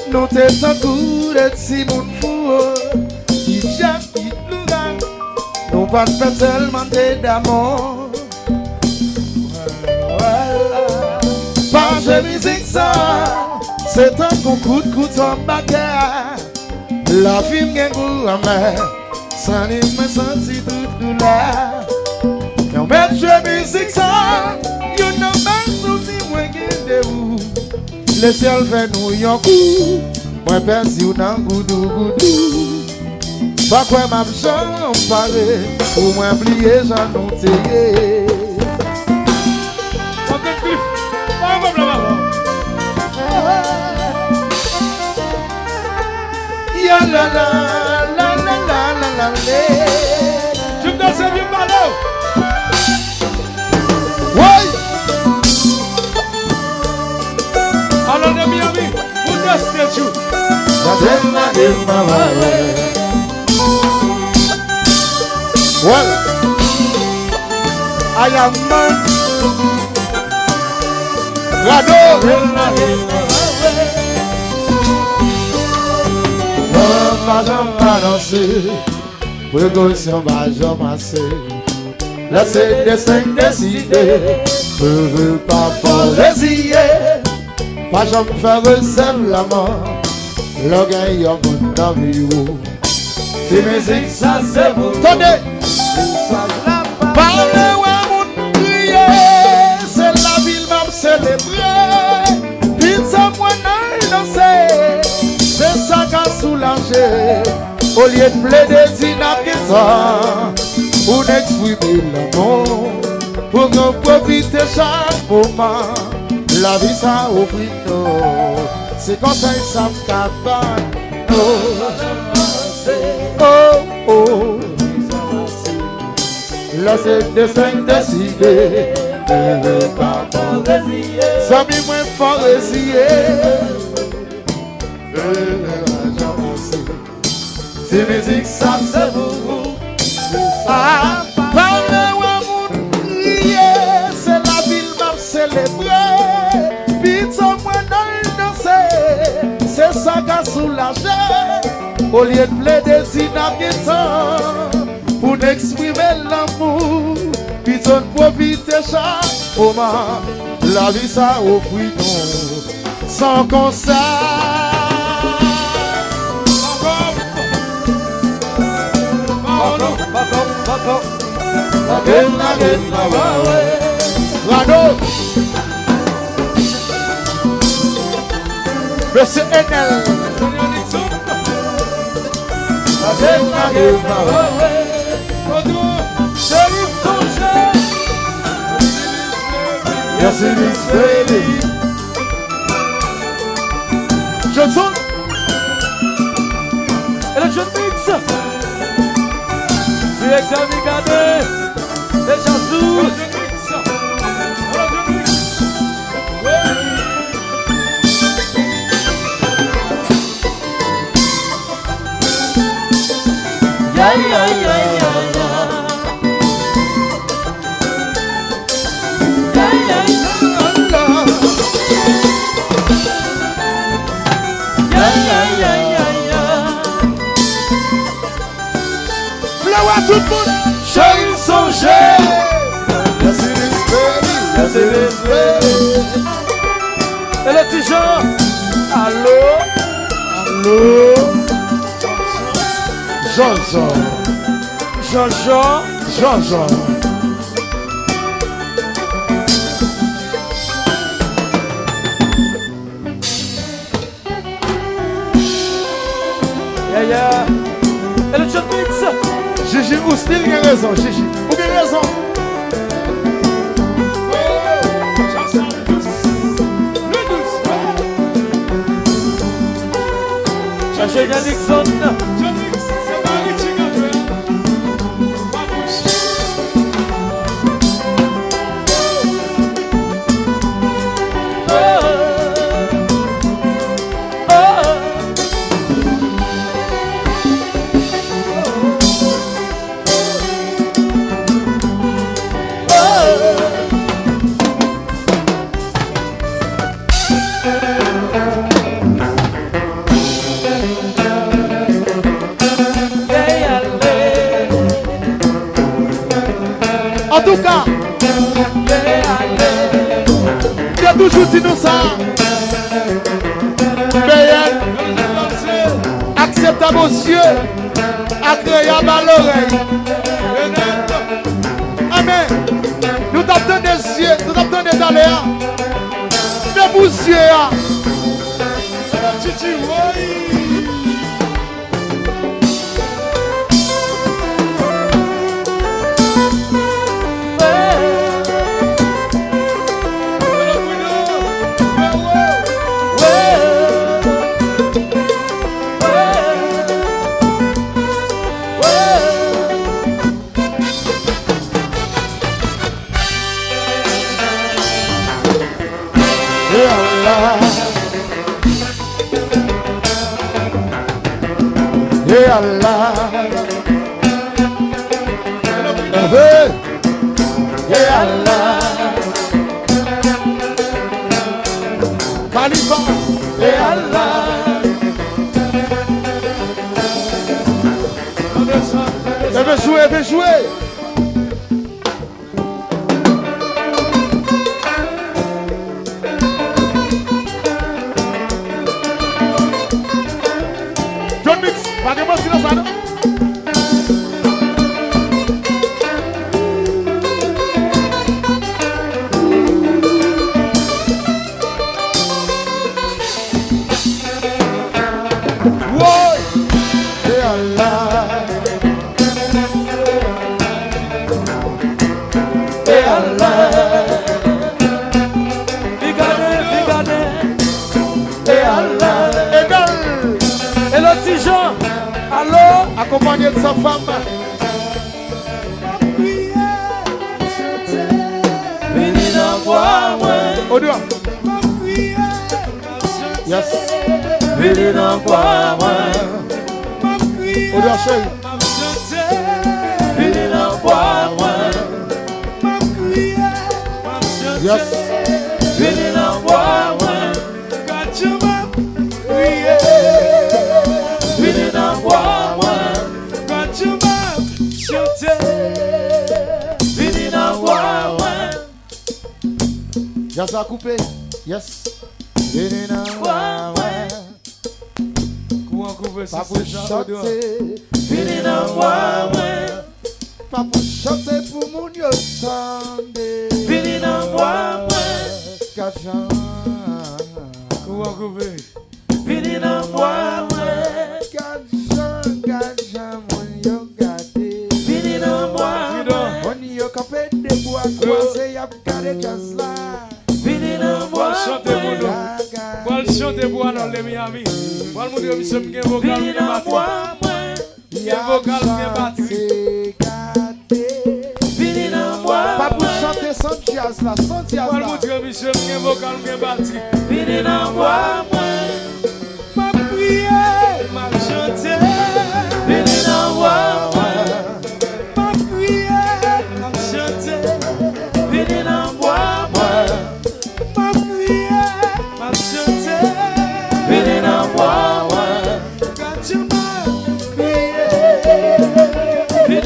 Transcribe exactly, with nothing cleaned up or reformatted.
Nou te tankou de timoun fou, ki djab, ki louga. Nou pa t pè sèlman de damò. Pa jwe mizik sa, se tankou kout kouto anba kè a. Lavi m gen gou amè, san li mwen santi tout doulè. Lè w mèt jwe mizik sa, youn nan bèl souvni mwen gen de ou. Lesyèl fè nou yon kou, mwen pèdi w nan goudougoudou. Pa kwè m ap janm pare pou mwen bliye jan nou te ye. Objektif, pa yon pèp la pa fò. Ya la la, la la la la la le. Jim Dose vin pale w. Woy! Alò de Miami, pou Dose Tchou. Gade m, gade m, mama, wè. Well, I am man. Rado. Mwen pa janm pa danse, prekosyon pa janm ase. Lè se desten k deside, vle, vle pa fò reziye. Pa janm fè rezèv lanmò, lè w gen yon moun nan vi w. Ti mizik sa se pou ou. Tande! Pa vle wè moun kriye, se lavi m ap selebre. Pito mwen al danse, se sa ka soulaje. Olye n plede di n ap gen tan pou n eksprime lanmou, pou nou pwofite chak moman lavi sa ofri nou. Se konsèy sa m ka ban nou. Oh, oh. Lè se desten k deside, vle pa fò reziye. Zanmi mwen fò reziye. Ti mizik sa se pou ou. Ah, pa vle wè moun kriye, se lavi m ap selebre. Pito mwen al danse, se sa ka soulaje. Olye n plede di n ap gen tan pou n eksprime lanmou, pito n pwofite chak moman lavi sa ofri nou. San konsa. Rado. Mesye Enel. Johnson. E le John Mix. Direktè Migade. E Jazou. Ya, ya, ya, ya, ya. Ya, ya, ya, ya, ya. Vle wè tout moun. Cheri m sonje. Mèsi, respè, mèsi, respè. E le ti Jan. Alo. Alo. Jean-Jean. Jean-Jean. Jean-Jean. Yeah, yeah. E le John Mix. Jiji, ou still gen rezon, Jiji. Ou gen rezon. Chache John Nixon. Beyèn, akseptab o zye, agreyab a lorèy. Amèn. Nou t ap tande zye, nou t ap tande talè a. Men pou zye a. Titi, woy. E Allah. E Allah. Leve. E Allah. Khalifa. E Allah. Leve jwe, leve jwe. John Mix, pa gen manti nan sa, non. Woy! E Allah. E Allah. Pi gade, pi gade. E Allah. Egal. Hello, Ti Jean. Alo. Akonpanye de sa fanm. Vini nan bwa mwen. Odwa. Yes. Vini nan bwa mwen. Odwa cheri. Vini nan bwa mwen. Yes. Vini nan bwa mwen. Gad jan m ap kriye. Vini nan bwa mwen. Gad jan m ap chante. Vini nan bwa mwen. Djaz la koupe. Yes. Vini nan bwa mwen. Kou an koupe si se jan ou dwe. Vini nan bwa mwen. Pa pou chante pou moun yo tande. Vini nan bwa mwen. Gad jan. Kou an koupe. Vini nan bwa mwen. Gad jan, gad jan moun yo gade. Vini nan bwa mwen. Moun yo kanpe debou a kwaze, y ap gade djaz la. Vini nan bwa mwen. Pral chante pou nou. Pral chante pou Arnold de Miami. Pral montre misye m gen vokal, m gen batri. Gen vokal, gen batri. Vini nan bwa mwen. Pa pou chante san djaz la, san djaz la. Pral montre misye m gen vokal, m gen batri. Vini nan bwa mwen.